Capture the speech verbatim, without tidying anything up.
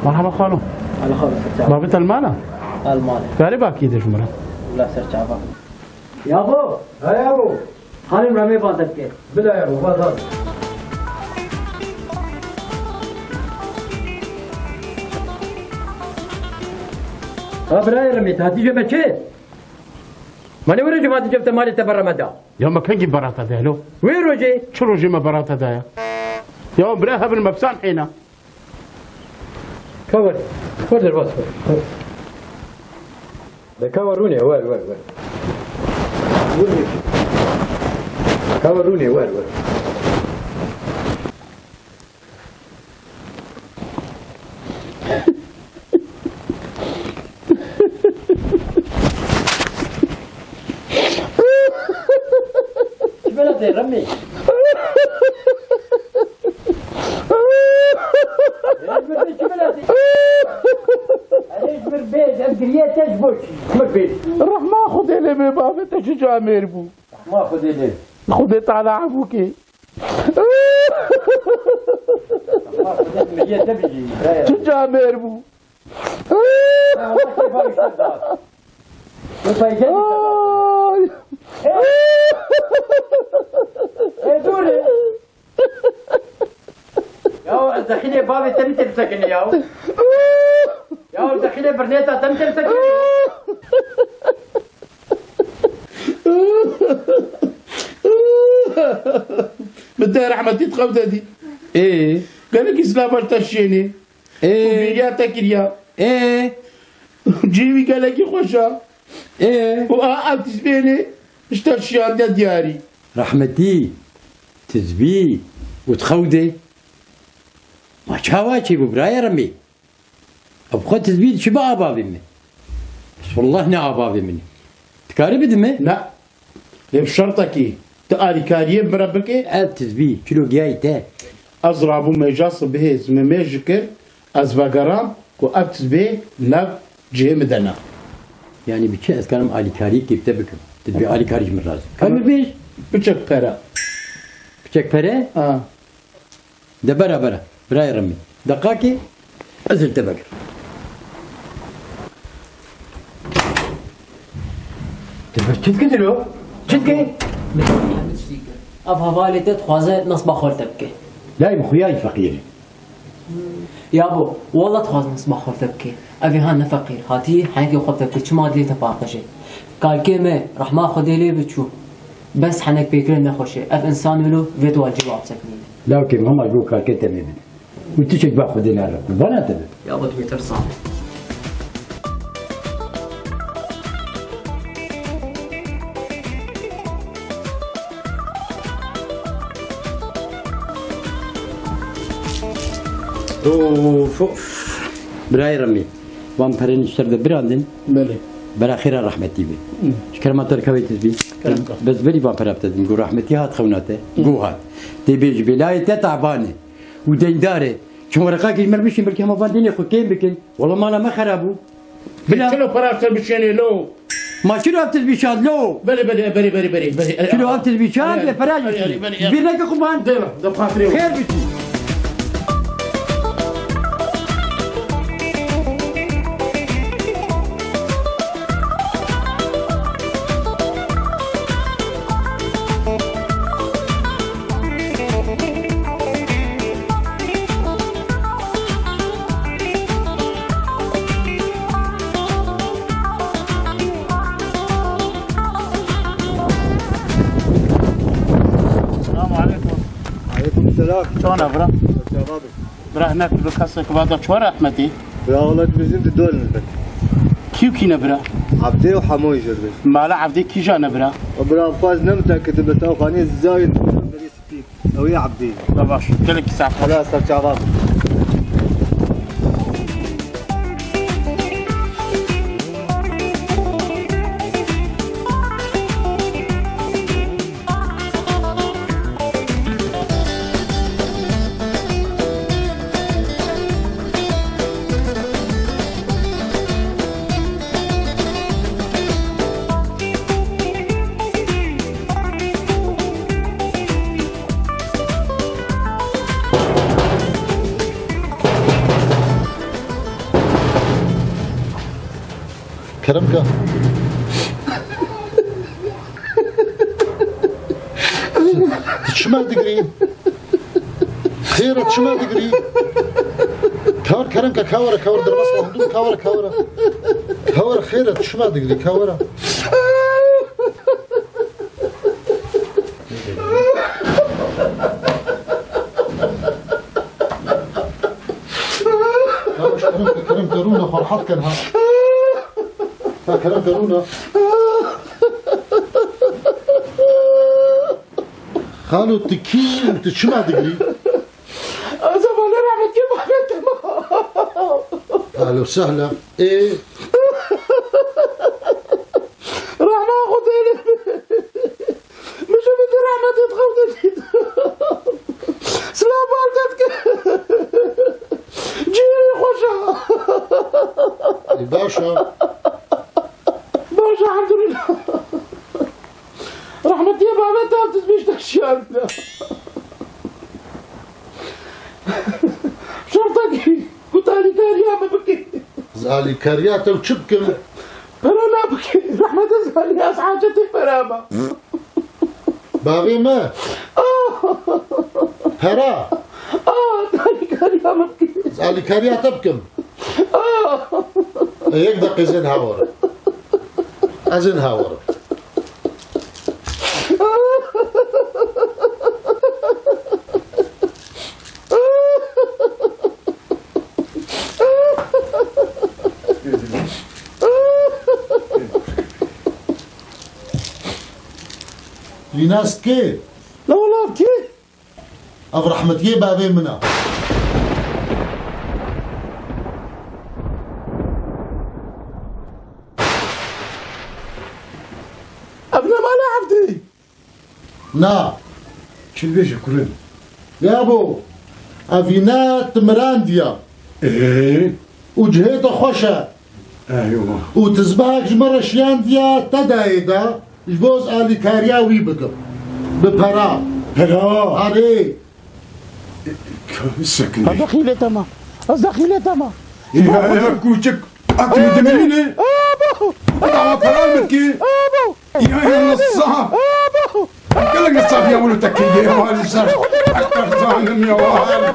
Merhaba xalo. Merhaba, ser çava. Babê te li mal e? Li mal e. Karê bakî de ji min re. La ser çava. Yabo! Ha yabo! Xanim Remê ba te dike. Bila yabo, va da. Ha birayê Remê, hatî jê me çi? Malê were cemaatî cevte malê te bereme da. Ya me kengî berata de helo? Wê rojê. Çi rojê me berata da ya? Ya bira hebin me bisan hêna. Ka wer. Wer derbas wer. De ka wer rûnê, wer, wer, wer. Wer. Ka wer rûnê, wer, wer. Çi bela te Remî? Hêj bir te çi bela te? Hêj bir bêj, ev giriye te ji bo çi? Ji min bêj. Rehma Xwedê lê bê bavê te çi camêr bû. Rehma Xwedê lê. Xwedê Teala efû kê. Rehma Xwedê giriye te bijî. Çi camêr bû. Ay! Ê, dur e. Ya ez dexilê bavê te min tê bisekinî ya. Ya ez dexilê birnêta te min tê bisekinî. Min te rehmetî dixew de dî. Ê. Gelekî silav ber te şênê. Ê. Û bêriya te kiriya. Ê. Cihê wî gelekî xweş a. Ê. Û a ev tizbênê ji te şiyandiye diyarî. Rehmetî, tizbî û dixew de. Ma çawa çêbû birayê Remî? Ev xwe tizbî diçibe a bavê min. Bismillah ne a bavê min. Dikarî bidî min? Na. Lê bi şertekî, tu alîkariyê min re bikî. Ev tizbî, çilo giyayî te. Ez rabûm mêja sibihê zimê mêj kir, ez vegeram ku ev tizbê nav cihê min de ne. Yanî bi çi ez karim alîkariyekê bi te bikim? Tu dibê alîkarî ji min razî. Ka min bêj. Piçek pere. Piçek pere? Ha. De bera bera, birayê Remî. Deqakê ez li te vegerim. Tu bir çi dikî dilo? Çi dikî? Min hemî tiştî kir. Ev hevalê te dixwaze nisba xwe li te bike. Lay min xuya jî feqîr e. Yabo, wela dixwaz nisba xwe li te bike. Ev ê ha ne feqîr. Hatî henekê xwe li te bike. Çima dilê te paqij e? Kalkê me, rehma Xwedê lê bi çû. Bes henek pêkirin nexweş e. Ev însan wilo vê dua cî wa bisekinîne. Lawkê min hema ji bo kalkê te mê bide. Û tiştek ba Xwedê nere. Qurbana te be. Ya bo tu bêtirsan. Of, of. Birayê Remî, van perên ji te re de birandin. Belê. Bera xêra rehmetî be. Hı. Ji kerema te re kevê tizbî. Kerem ka. Bes berî van pera bi te din. Got rehmetî hat xewna te. Hı. Got hat. Tê bêjî bê layê te taban e. Û deyndar e. Çend wereqakî ji me re bişîn, belkî hema van deynê xwe kêm bikin. Wela mala me xera bû. Bila. Çilo pera ser bişênê lo. Ma çilo ev tiz bî şand lo? Belê, belê, belê, belê, belê, belê. Çilo ev tiz bî şand, Belê, e, pera belê, jî. Belê, belê. Bîr neke quban. Dê, dê xatirê. Xêr bitî. Selamu aleykum. Aleykum selam. Çawa ne bira? Çawa be? Bira, hinek bi kesek vada çi war rehmetî? Bira, wela tu bizim de dol ne. Kî û kî ne bira? Abdê û Hemoyî jor be. Mala Abdê kîja ne bira? O bira, faz ne muteke de beta xanê zayın. Ew ê Ebdî. Baş, gelekî sax. Hala ser çava. Kerem ke. Tu çima digirî? Xêr e, çima digirî? Kawir kerem ke, kawir, kawir, derbas me, hundur, kawir, kawir. Kawir, xêr e, tu çima digirî, kawir? Kerem ke, kerem ke, rûne xwe rehet kin ha. Ha, kerem ke, rûne. Xalo, tu kî û tu çima digirî? Ez hevalê rehmetî bavê te me. Ehlen we sehlen. Ê? Rehma Xwedê lê. Min ji min rehmetê dixew te dît. Silav bal te dike. Cihê wî xweş e. Ê, baş e. Baş e, elhamdulillah. Rehmetiyê bavê te ev dizbêj te şiyandine. Şertekî ku tu alîkariya min bikî. Ez alîkariya te û çi bikim? Pera nabikî. Rehmet ez alî, ez hacetê pera me. Bavê me. Ah! Pera. Ah, tu alîkariya min bikî. Ez alîkariya te bikim. Ah! Yek deqê zên hawar. Ez ên hawar. Lînas kê? La wala kê? Ev rehmetiyê bavê min e. Ev ne mala Evdî? Na. Çi dibêje kurin? Ya bo, ev îne tu mirandiya. Ee? Û cihê te xweş e. Eywa. Û tizbahek ji min re şiyandiya te dayê de, ji bo ez alîkariya wî bikim. Bi pera. Pera? Erê. Sekinî. Ez dexîlê te me. Ez dexîlê te me. Ya, ya, kûçik. Akî dimirîne. Abo! Dawa pera min kî. Abo! Ya, ya, nisa. Abo! Gelek nisa ya wilo te kî. Ya, wali ser. Aktar zanim ya, wali.